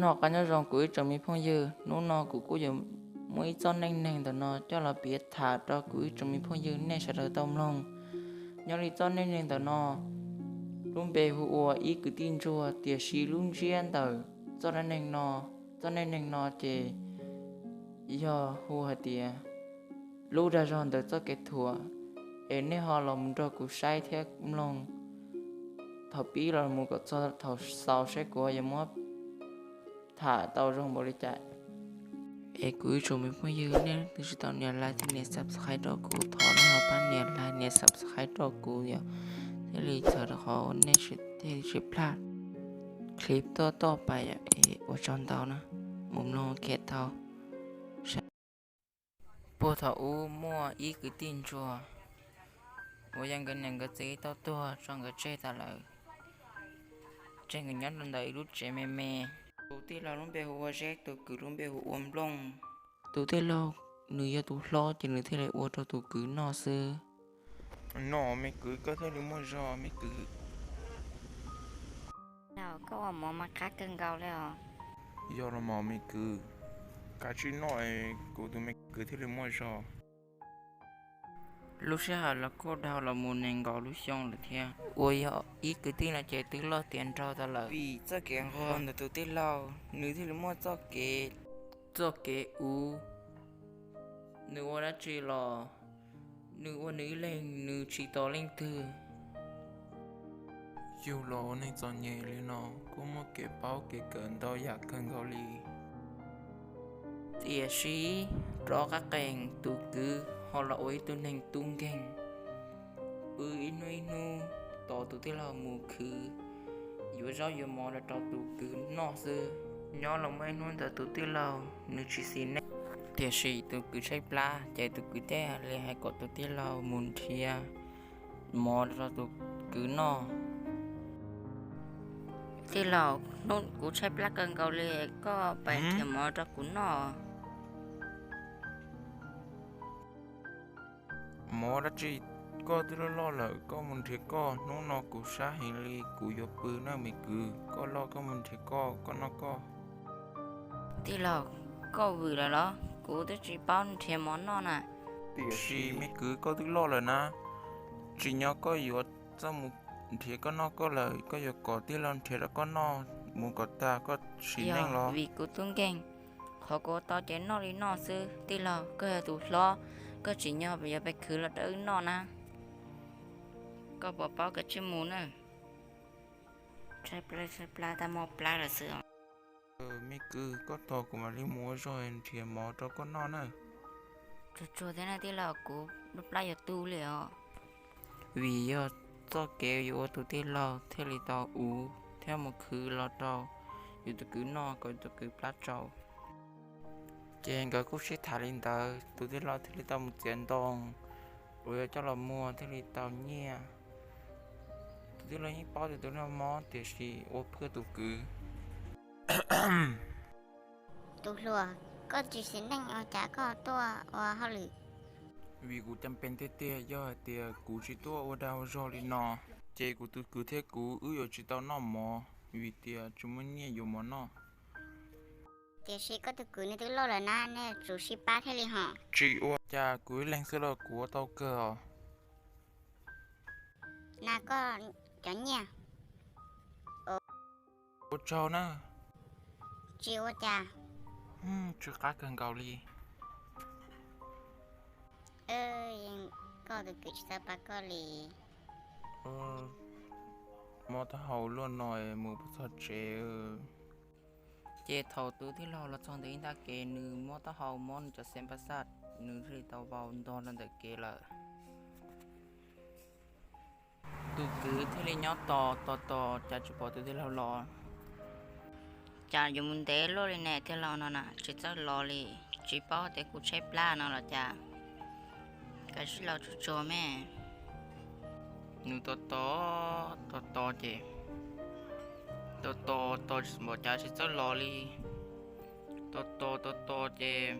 Noj qab nyob zoo kuv ib tsoom me phooj ywg, hnub no kuv kuj yuav muab ib txoj neej neeg ntawm no coj los piav tham rau kuv ib tsoom me phooj ywg nej sawv daws tau mloog. Nyob li txoj neej neeg ntawm no, lub npe hu ua ib kwv tij ntsuag, tiam sis lub ntsiab ntawm txoj neej neeg no, txoj neej neeg no ces yog hu hais tias lub dag zog ntawm txoj kev thuam. Es nej ho los mus nrog kuv saib thiab mloog thaum pib los mus kom txog thaum xaus saib kuv yuav muab tham tau zoo npaum li cas. Es kuv ib tsoom me phooj ywg, nej twb tsis tau nias like thiab nias subscribe rau kuv, thov nej ho pab nias like nias subscribe rau kuv yom, thiaj li txhawm rau qhov nej thiaj li tsis plam clip toj toj pais yom. Es ua tsaug ntau na, mus mloog khiav tau. Puag thaum ub muaj ib kwv tij ntsuag uas yog nkawd niam nkawd txiv tau tuag tso nkawd tseg tas lawm, tseg nkawd nyob rau ntawm ib lub tsev me me. Tus tij laug lub npe hu ua Zeb, tus kwv lub npe hu ua Nplooj. Tus tij laug nws yog tus hlob ces nws thiaj li ua rau tus kwv noj xwb. Noj me kwv, koj thiaj li muaj zog me kwv. Koj ua mov mas qab kawg nkaus li os. Yog los mas me kwv, kav tsij noj es kuv tus me kwv thiaj li muaj zog. Lub sij hawm los kuj dhau los mus nees nkaum lub xyoo lawm thiab. Uas yog ib kwv tij no ces twb loj tiav nraug tas lawm. Vim txoj kev nquag ntawm tus tij laug, nws thiaj li muaj txoj kev, txoj kev uv. Nws ua dab tsi los nws ua nws ib leeg, nws tsis tos leej twg. Yug los ua neeg txom nyem li no kuj muaj kev paub kev kawm ntau yam kawg nkaus li. Tiam sis rov qab qees tus kwv ho los ua ib tug neeg tub nkeeg, pw ib hnub ib hnub tos tus tij laug mus khwv, yuav zaub yuav mov los rau tus kwv noj xwb. Nyob los muaj ib hnub ntawd tus tij laug nws tsis xis neej, tiam sis tus kwv tshaib plab, ces tus kwv thiaj li hais kom tus tij laug mus nrhiav mov rau tus kwv noj. Tij laug, hnub kuv tshaib plab kawg nkaus li, koj pab nrhiav mov rau kuv noj. Mov dab tsi? Koj twb loj loj lawm, koj mus nrhiav koj. Hnub no kuv sab heev li, kuv yuav pw nawb me kwv. Koj loj koj mus nrhiav koj, koj noj koj. Tij laug, koj vwm lawm los? Kuv twb tsis paub nrhiav mov noj na. Tiam sis me kwv, koj twb loj lawm na, tsim nyog koj yuav txawj mus nrhiav koj noj koj lawm, koj yuav kom tij laug nrhiav rau koj noj mus kom tag koj sim neej los? Vim kuv tub nkeeg, qhov kuv ua tau ces noj li noj xwb. Tij laug, koj yog tus hlob, koj tsim nyog yuav pes khwv los rau wb noj na. Koj puas paub, kav tsij mus nawb. Tshaib plab, tshaib plab, tab mob plab lawm xwb os. Me kwv, koj tos kuv mam li mus ua zog nrhiav mov rau koj noj nawb. Tsuag tsuag thiab na tij laug, kuv lub plab yuav tu li os. Vim yog txoj kev yuav ua tus tij laug thiaj li tau uv thiab mus khwv los rau yus tus kwv noj kom yus tus kwv plab tsaus. Ces nkawd kuj sib tham li ntawd, tus tij laug thiaj li tau mus txiav ntoo uas yuav coj los muag thiaj li tau nyiaj. Tus tij laug yeej paub tias tus tij laug mob tiam sis ua phuaj tus kwv. Tus hluas, koj tsis xis neej ua cas koj tuaj ua hauj lwm? Vim kuv cam pes tiag tiag, yog hais tias kuv tsis tuaj ua dag ua zog li no, ces kuv tus kwv thiab kuv wb yuav tsis tau noj mov, vim tias tsis muaj nyiaj yuav mov noj. Tiam sis koj tus kwv nws twb loj lawm na, nej yuav tsum sib pab thiaj li hos. Tsis ua cas, kuv ib leeg xwb los kuv ua tau kawg os. Na koj cov nyiaj. Ua tsaug na. Tsis ua cas. Tsw qab kawg nkaus li. Koj tus kwv tsis txawj pab koj li. Mob taub hau luaj no mus puas txog tsev. Ces thaum tus tij laug los txog ntawm ib nta kev, nws mob taub hau, mob nws cov xeeb pas xaj, nws thiaj li tau vau ntog rau ntawm kev lawm. Tus kwv thiaj li nyob tos tos tos cas tsis pom tus tij laug los. Cas yuav mus ntev luaj li ne tij laug no na, tsis txawj los li, tsis paub tias kuv tshaib plab no los cas. Kav tsij los tsuag tsuag me. Nws tos tos tos tos ces, tos tos tos tsis pom cas tsis txawj los li. Tos tos tos tos ces,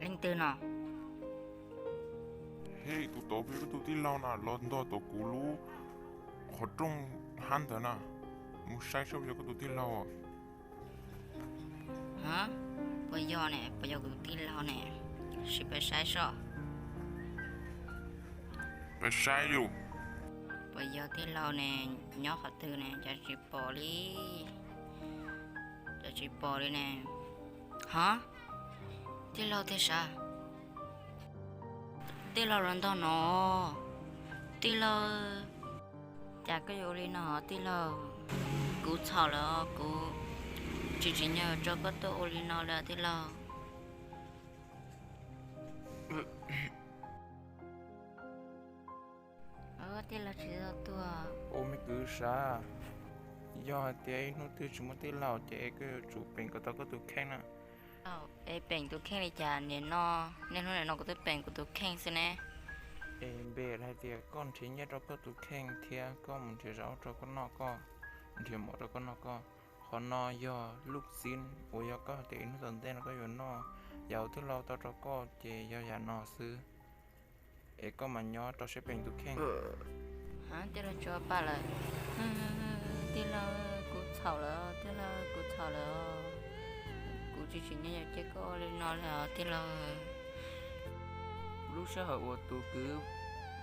leej twg no? Hej, tus tod peb lub tus tij laug na los ntog tom kuv lub qhov rooj Hab ntawd na, mus saib saib puas yog koj tus tij laug. Puas yog ne? Puas yog kuv tus tij laug ne? Sim peb saib soj. Peb saib lus. Puas yog tij laug ne? Nyob qhov twg ne? Cas tsis pom li, cas tsis pom li ne? Hov, tij laug tiag sav? Tij laug los ntog no. Tij laug, cas koj yuav ua li no tij laug? Kuv txhaum lawm, kuv tsis tsim nyog tso koj tuaj ua li no li tij laug. Tij laug tsis tau tuag. Ua me kwv sav, yog hais tias ib hnub twg tsis muaj tij laug ces koj yuav tsum peem kom tau koj tus kheej na. Es peem tus kheej li cas? Nim no, niaj hnub nim no kuv twb peem kuv tus kheej xwb ne. Es npe hais tias koj nrhiav nyiaj rau koj tus kheej thiab koj mus nrhiav zaub rau koj noj, koj nrhiav mov rau koj noj koj. Qhov no yog lub txiv uas yog koj hais tias ib hnub tom ntej no koj yuav noj, yam uas tij laug tau rau koj ces yog yam no xwb. Es koj mas nyob rau siab peem tus kheej. Tij laug tso pam lawm. Tij laug, kuv txhaum lawm tij laug, kuv txhaum lawm. Kuv tsis tsim nyog yuav cia koj ua li no li os tij laug. Lub sij hawm uas tus kwv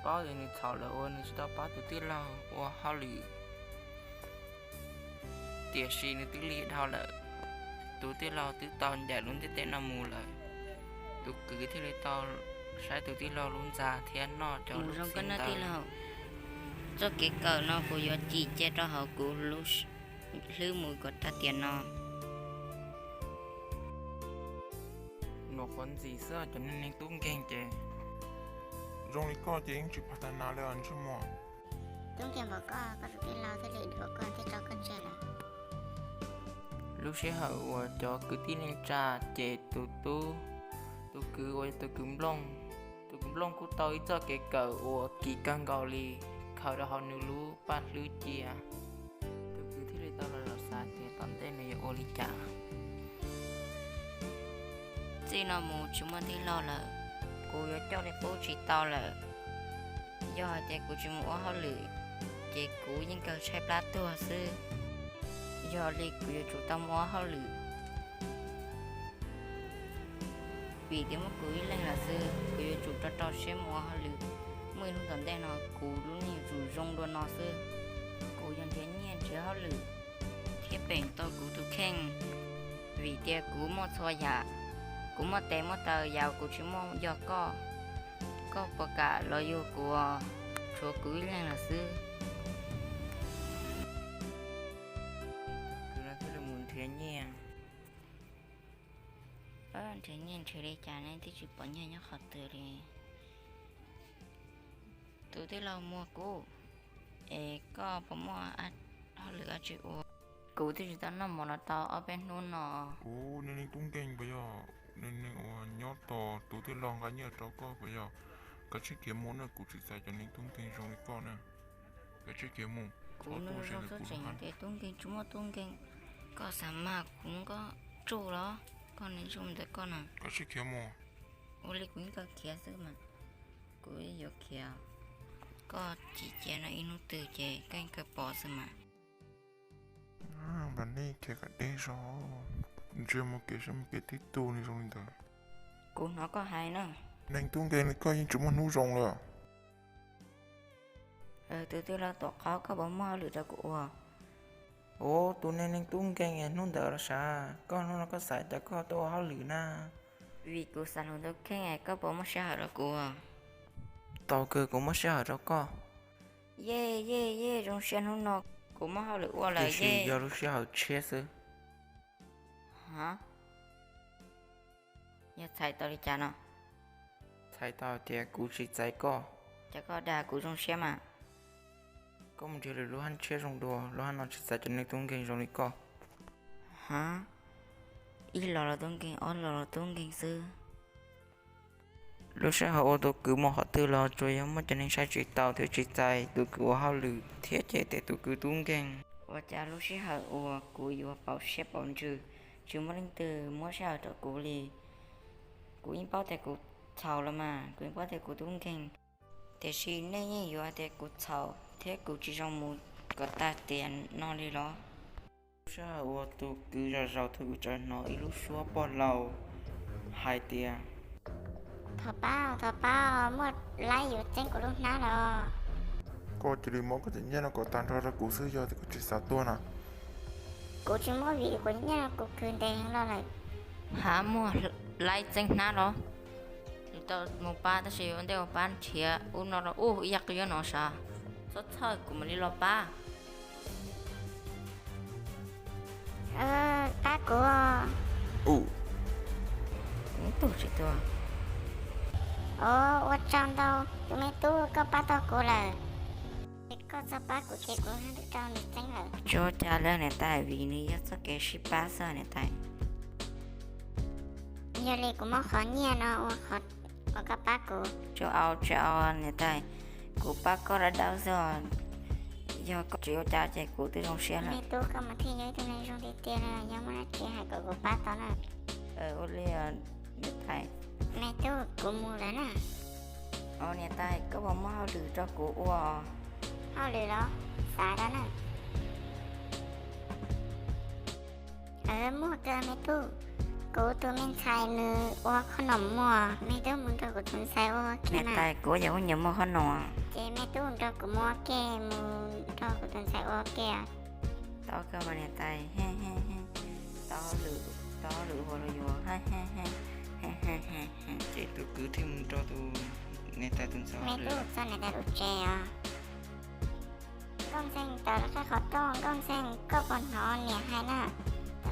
paub tias nws txhaum lawm uas nws tsis tau pab tus tij laug ua hauj lwm, tiam sis nws twb lig dhau lawm. Tus tij laug twb tau ncaim lub ntiaj teb no mus lawm. Tus kwv thiaj li tau saib tus tij laug lub ntxa thiab noj cov lub txiv ntawd. Txoj kev kawm no kuv yuav cim cia rau hauv kuv lub hlwb mus kom tag tiam no. Nws qhuav ntxim xwb, cov neeg tub nkeeg ces zoo li koj ces yeej tsis pab tag nas li os ntsej muag. Tub nkeeg npaum koj, koj tus tij laug thiaj li dhuav koj thiab tso koj tseg lawm. Lub sij hawm uas cov kwv tij neej tsa ces tus tub, tus kwv uas yog tus kwv Nplooj, tus kwv Nplooj kuj tau ib txoj kev kawm uas kim kawg nkaus li, khaws rau hauv nws lub paj hlwb cia. Tus kwv thiaj li tau los xav tias tom ntej nws yuav ua li cas. Txij no mus tsis muaj tij laug lawm, kuv yuav coj li qub tsis tau lawm. Yog hais tias kuv tsis mus ua hauj lwm, ces kuv yeej kawg tshaib plab tuag xwb. Yog li kuv yuav tsum tau mus ua hauj lwm, vim tias muaj kuv ib leeg lawm xwb, kuv yuav tsum rau rau siab mus ua hauj lwm. Muaj ib hnub tom ntej no kuv lub neej yuav tsum zoo dua no xwb. Kuv yuav nrhiav nyiaj nrhiav hauj lwm thiab peem tau kuv tus kheej, vim tias kuv muaj txhua yam, kuv muaj tes muaj taw, yam uas kuv tsis muaj yog koj. Koj puas kam los yug kuv? Tshuav kuv ib leeg lawm xwb. Kwv no thiaj li mus nrhiav nyiaj. Nrhiav nyiaj nrhiav li cas ne twb tsis pom nyiaj nyob qhov twg li. Tus tij laug muag kuv, es koj puas muaj hauj lwm dab tsi ua? Kuv twb tsis tau noj mov los tau ob peb hnub no. Ub, neeg tub nkeeg puas yog? Neeg uas nyob tos tus tij laug nqa nyiaj rau koj puas yog? Kav tsij khiav mus na, kuv tsis txais cov neeg tub nkeeg zoo li koj na. Kav tsij khiav mus. Kuv nws zoo xwb tseem tias tub nkeeg tsis muaj tub nkeeg. Koj xav mas kuv muab koj tsuj los? Koj niag ntsej muag ntawm koj na. Kav tsij khiav mus. Ua li kuv yeej kawg khiav xwb mas. Kuv yuav khiav. Koj cim cia no ib hnub twg ces koj yeej kawg pom xwb mas. Npam nej khiav kom deb zog, ntsia mus kev saib mus kev tib tug li zoo li ntawd. Kuv hnov koj hais na. Neeg tub nkeeg li koj yeej tsis muaj hnub zoo lawm. Tus tij laug tuam qhov, koj puas muaj hauj lwm rau kuv ua? Ua tus neeg neeg tub nkeeg hnub ntawd los sav, koj hnub no koj xav cas koj tuaj ua hauj lwm na? Vim kuv xav hluas tus kheej, koj puas muaj sij hawm rau kuv? Tau kawg, kuv muaj sij hawm rau koj. Yej yej yej, zoo siab hnub no kuv muaj hauj lwm ua lawm. Tiam sis yog lub sij hawm tshiab xwb. Hov, yog txhais tau li cas no? Txhais tau tias kuv tsis txais koj. Cas koj dag kuv zoo siab mas. Koj mus nrhiav lwm lub hab tshiab zoo dua, lub hab no tsis txais cov neeg tub nkeeg zoo li koj. Hov, ib los los tub nkeeg, ob los los tub nkeeg xwb. Lub sij hawm uas tus kwv mus qhov twg los tsuas yog muaj cov neeg saib tsis taus thiab tsis txais tus kwv ua hauj lwm thiab cem tias tus kwv tub nkeeg. Ua cas lub sij hawm uas kuv yuav pauv siab pauv ntsws tsis muaj leej twg muab sij hawm rau kuv li. Kuv yeej paub tias kuv txhaum los mas, kuv yeej paub tias kuv tub nkeeg, tiam sis nej yeej yuav tias kuv txhaum thiab kuv tsis zoo mus Koj tag tias no li los? Lub sij hawm uas tus kwv zom zaws thaum kuv txawm hnov ib lub suab pog laus hais tias, thov pab, thov pab, muaj laib yuav txeeb kuv lub hnab los. Koj cia li muab koj cov nyiaj no kom tag nrho rau kuv xwb, yog tias koj tsis xav tuag na. Kuv tsis muab vim kuv nyiaj no kuv khwv ntev heev los lawm. Hab, muaj laib txeeb hnab los? Tau mus pab tab sis ua ntej ua pab nrhiav ub no rau ub ib yam qwj yuav no sav. Txhob txhawj, kuv mam li los pab. Pab kuv. Ub, tug tsis tuag. Ua tsaug ntau tus me tub, koj pab tau kuv lawm. Es koj txhob pab kuv ces kuv hab twb rau nws txeeb lawm. Tsis ua cas li niam tais, vim nws yog txoj kev sib pab xwb niam tais. Yog li kuv muab qhov nyiaj no ua qhov uas koj pab kuv. Tsis au, tsis au niam tais, kuv pab koj dawb dawb xwb os. Yog koj tsis ua cas ces kuv twb zoo siab lawm. Me tub, koj mas thiaj yog ib tug neeg zoo tiag tiag li, yog muaj dab tsi hais kom kuv pab tau na. Ua li niam tais. Me tub, kuv mus lawm na. Os niam tais, koj puas muaj hauj lwm rau kuv ua? Hauj lwm los? Xav rau na. Muaj kawg me tub, kuv tus me ntxhais nws ua qhob noom muag, me tub mus nrog kuv tus ntxhais ua ke. Niam tais, kuv yog ua nyias muag qhob noom. Ces me tub nrog kuv mus ua ke, mus nrog kuv tus ntxhais ua ke. Tau kawg mas niam tais, tau hauj lwm, tau hauj lwm ua los yuav. Ces tus kwv thiaj mus nrog tus niam tais tus ntxhais. Me tub, txog niam tais lub tsev os. Nkauj Ntxhee, tawm los qhib qhov rooj. Nkauj Ntxhee, koj puas hnov niam hais na?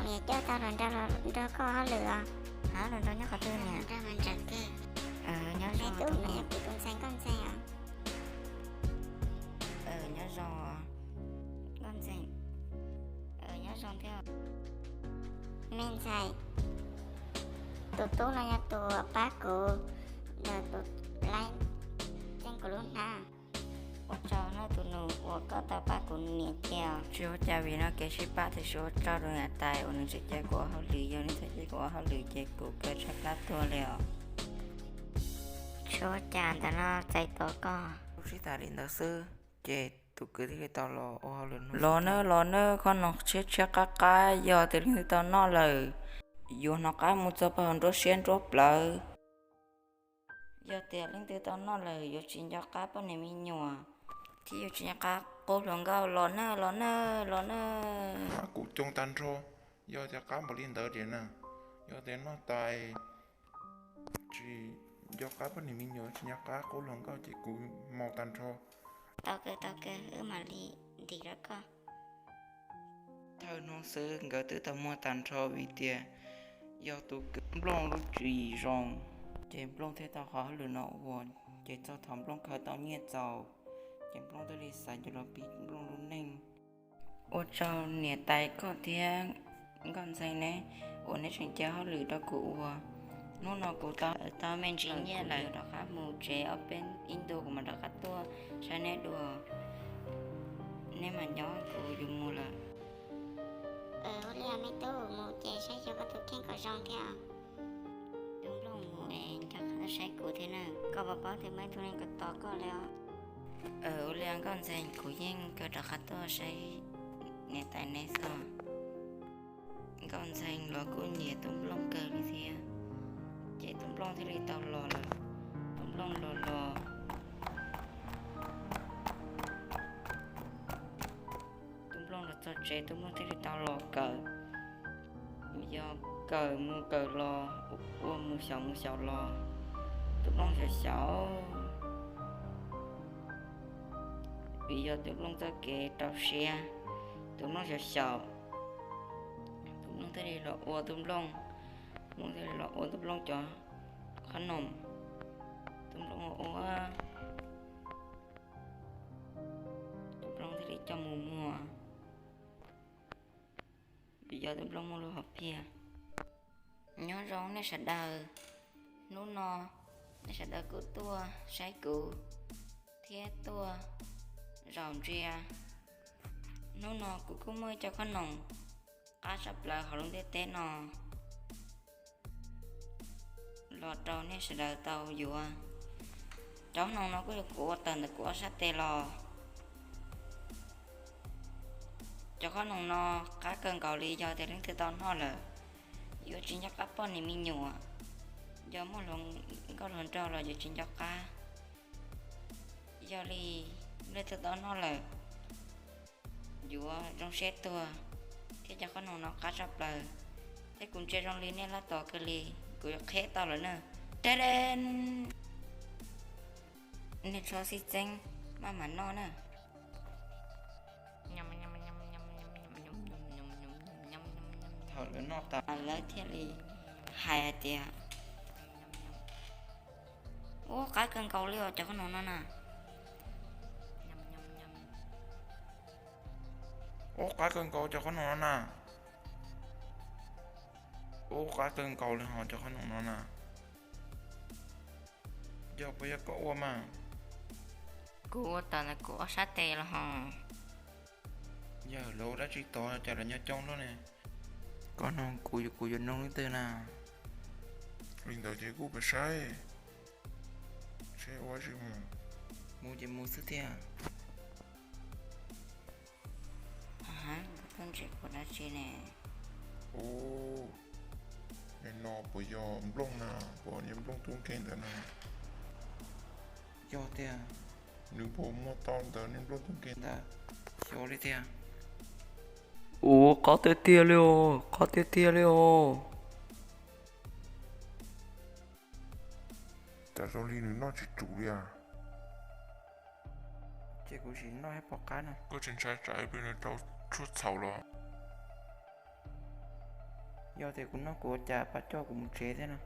Niam coj tau los nrog koj hauj lwm os. Hab, los nrog nyob qhov twg niam? Nrog mas ntsawm kawg. Nyob zoo, me tub, kuv tus ntxhais Nkauj Ntxhee os. Nyob zoo, Nkauj Ntxhee. Nyob zoo thiab. Me ntxhais, tus tub no yog tus pab kuv ntawm tus laib txeeb kuv lub hnab. Ua tsaug nawb tus nus uas koj tau pab kuv niam cia. Tsis ua cas, vim no kev sib pab tiam sis ua tsaug rau niam tais uas nws tseem cia kuv ua hauj lwm, yog nws txhob cia kuv ua hauj lwm ces kuv kaw tshaib plab tuag li os. Tsis ua cas, ntawm no txais tos koj. Lub sib tham li ntawd xwb ces tus kwv thiaj li tau los ua hauj lwm. Los nawb, los nawb, qhob noom tshiab tshiab qab qab, yog tias leej twg tau noj lawm yuav hnov qab mus txog pem hauv nruab siab nruab plawv. Yog tias leej twg tau noj lawm yuav tsis nco qab poj niam me nyuam, thiab yuav tsis nco qab qub hluas nkauj. Los nawb, los nawb, los nawb. Kuv coo tag nrho, yog tias qab npaum li ntawd tias na, yog tias noj tas tsis nco qab poj niam me nyuam, tsis nco qab qub hluas nkauj ces kuv mau tag nrho. Tau kawg, tau kawg, wb mam li ntim rau koj. Thaum no xwb nkawd twb tau muag tag nrho vim tias yog tus kwv Nplooj lub tswv yim zoo, ces Nplooj thiaj tau qhov hauj lwm no ua. Ces txog thaum Nplooj khaws tau nyiaj txaus, ces Nplooj thiaj li xav yuav los pib Nplooj lub neej. Ua tsaug niam tais koj thiab Nkauj Ntxhee ne, uas neb tseem cia hauj lwm rau kuv ua. Hnub no kuv tau, tau me ntsis nyiaj lawm, rov qab mus tsev ob peb ib ntu kuv mam rov qab tuaj saib neb dua. Neb mam nyob, kuv yuav mus lawm. Ua li me tub, mus ces saib xyuas koj tus kheej kom zoo thiab. Tub Nplooj mus es nco qab saib kuv thiab na, koj puas paub tias muaj ib tug neeg kos tos koj li os. Ua li Nkauj Ntxhee, kuv yeej kawg rov qab tuaj saib niam tais neb xwb. Nkauj Ntxhee los kuj nyiam Tub Nplooj kawg li thiab, ces Tub Nplooj thiaj li tau los lawm. Tub Nplooj los los, Tub Nplooj los txog tsev, Tub Nplooj thiaj li tau los kawm. Yog kawm mus kawm los, ua mus xyaum mus xyaum los, Tub Nplooj xyaum xyaum, vim yog Tub Nplooj txoj kev rau siab, Tub Nplooj xyaum xyaum, Tub Nplooj thiaj li los ua Tub Nplooj, Nplooj thiaj li los ua Tub Nplooj cov qhob noom. Tub Nplooj ua ua, Tub Nplooj thiaj li coj mus muag, vim yog Tub Nplooj muaj lub hom phiaj. Nyob zoo nej sawv daws, hnub no nej sawv daws kuj tuaj saib kuv thiab tuaj zaum ntsia. Hnub no kuv kuj muaj ib co qhob noom qab tshaj plaws hauv lub ntiaj teb no los rau nej sawv daws tau yuav. Cov qhob noom no kuj yog kuv ua tawm ntawm kuv ob sab tes los. Cov qhob noom no qab kawg nkaus li, yog tias leej twg tau noj lawm yuav tsis nco qab poj niam me nyuam, yog muaj hluas nkauj hluas nraug los yuav tsis nco qab. Yog li leej twg tau noj lawm yuav zoo siab tuag, thiab cov qhob noom no qab tshaj plaws, thiab kuv ntsia zoo li nej lab tom kawg li, kuv yuav qheb tau lawm na. Dee, nej txhob xij txeeb, maj mam noj na. Thaum lawv noj tas lawv thiaj li hais hais tias, ub, qab kawg nkaus li os cov qhob noom no na. Ub, qab kawg nkaus cov qhob noom no na. Ub, qab kawg nkaus li hos cov qhob noom no na. Yog puas yog koj ua mas? Kuv ua tau ntawm kuv ob sab tes los hos. Yog lawv ua dab tsi tod cas lawv nyob coob luaj ne? Koj nug kuv, kuv yuav nug leej twg na? Li ntawd ces kuj pab saib, saib ua tsis mus. Mus ces mus xwb tiag. Koj ntsia kuv dab tsi ne? Ub, nej no puas yog nplooj na? Puas yog nplooj tub nkeeg ntawd na? Yog tiag. Nws puas muaj tau ntawd, nws nplooj tub nkeeg ntawd? Xyov li tiag. Ua qab tiag tiag li os, qab tiag tiag li os. Cas zoo li nws noj tsis tsum li as. Ces kuv sim noj ib pob qab na. Koj tsis ntshai tsam ib pliag nws rau tshuaj txhaum los? Yog tias kuv noj kuv ua cas pab coj kuv mus tsev thiab na.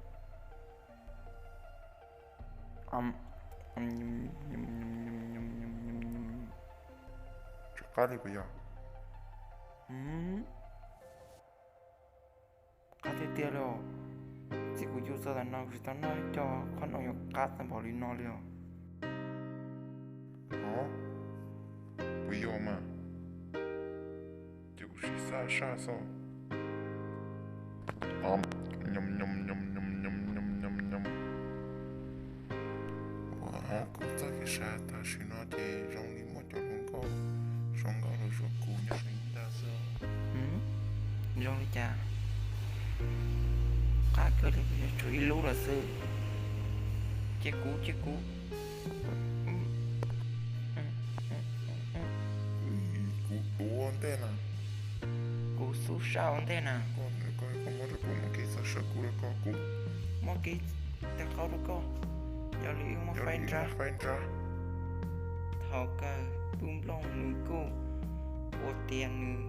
Tsis qab li puas yog? Qab tiag tiag li os. Txij kuv yug txog tas no kuv tsis tau noj ib co qhob noom yuav qab tag npaum li no li os. Puas yog mas? Ces kuv sim xav saj xwb. Ua, kuv txoj kev xav tam sim no ces zoo li muaj cov hluas nkauj, zoo nkauj los zuag kuv nyob ntawd xwb. Zoo li cas? Qab kawg li, tshuav ib lub lawm xwb. Cia kuv, cia kuv. Kuv tuav ua ntej na. Kuv xub saj ua ntej na. Koj, koj muab rau kuv, muab kev txog sawv kuv rau koj, kuv muab kev tawg qaub rau koj. Yog li wb muab faib nrab, faib nrab. Thaum kawg tub nplooj nws kuj ua tias nws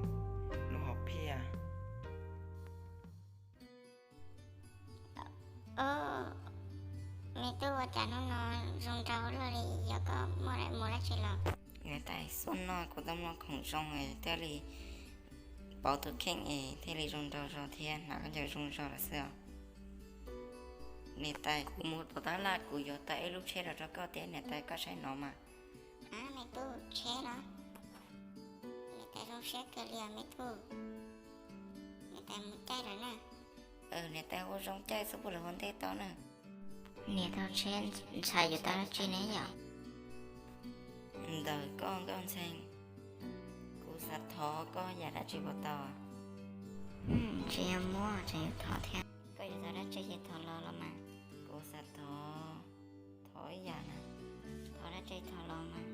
lub hom phiaj. Me tub, ua cas hnub no zoo nraug luaj li, yog koj muaj mus dab tsi los? Niam tais, xub no kuv tau mloog khoom zoo es thiaj li pauv tus kheej es thiaj li zoo nraug zog thiab hnav khaub ncaws zoo zog lawm xwb os. Niam tais, kuv mus tom tab laj kuv yuav tau ib lub tsheb los rau koj thiab niam tais koj saib no mas. Me tub, tsheb los? Niam tais zoo siab kawg li os me tub. Niam tais mus caij lawm na. Niam tais ua zoo caij xwb puas lawv ua ntej tau na. Niam, tau tsheb ntxhais yuav tau dab tsi ne yom? Ntawm koj, Nkauj Ntxhee, kuv xav thov koj yam dab tsi puas tau? Tsis yog muab, tseem yuav thov thiab. Koj yuav thov dab tsi ces thov los los mas. Kuv xav thov, thov ib yam na. Thov dab tsi thov los mas.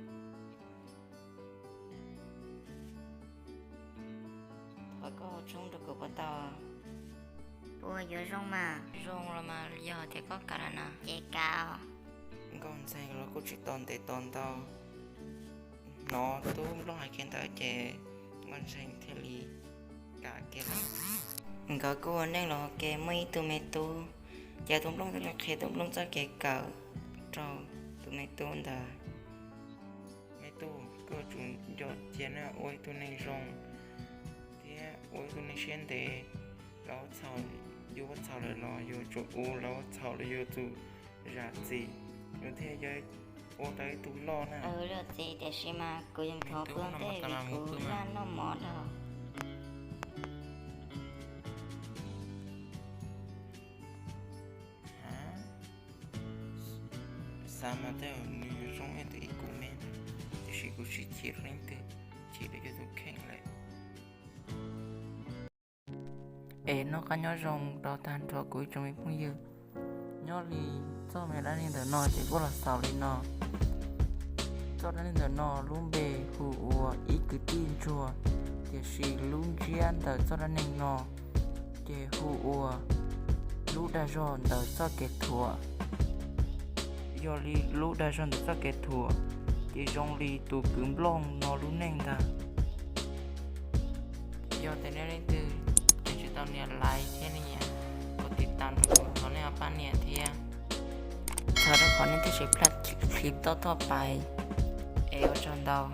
Thov koj ua tshoob rau kuv puas tau? Puas yuav zoo mas? Zoo los mas, yog tias koj kam los no ces kam os. Nkauj Ntxhee los kuj tsis tau ntev tos ntau, hnov tub nplooj hais kiag ntawd ces Nkauj Ntxhee thiaj li kam kiag lawm. Nkawd kuj ua neej los ua ke muaj ib tug me tub, ces tub nplooj thiaj li qhia tub nplooj txoj kev kawm rau tus me tub ntawd. Me tub, koj tsum nco cia na, ua ib tug neeg zoo thiab ua ib tug neeg siab ntev. Lawv txhaum, yus ua txhaum lawm los yus tsum ua, lawv ua txhaum los yus tsum zam txim, yus thiaj yog ua tau ib tug loj na. Zam txim, tiam sis mas kuv yeej thov pw ntej vim kuv laj noj mov dhau. Xav mas tej zaum nws yuav zoo ib tug ib kum me, tiam sis kuv tsis chim leej twg, chim rau yus tus kheej lawm. Es noj qab nyob zoo rau tag nrho kuv ib tsoom me phooj ywg. Nyob li txoj me dab neeg ntawm no ces kuj los xaus li no. Txoj dab neeg ntawm no lub npe hu ua ib kwv tij ntsuag, tiam sis lub ntsiab ntawm txoj dab neeg no ces hu ua lub dag zog ntawm txoj kev thuam. Yog li lub dag zog ntawm txoj kev thuam ces zoo li tus kwv Nplooj no lub neej ntag. Yog tias nej leej twg tseem tsis tau nias like thiab nias, koj tiv tam rau kuv thov nej ho pab nias thiab, txhawm rau qhov nej thiaj tsis plam clip tob thoj pais. Es ua tsaug ntau.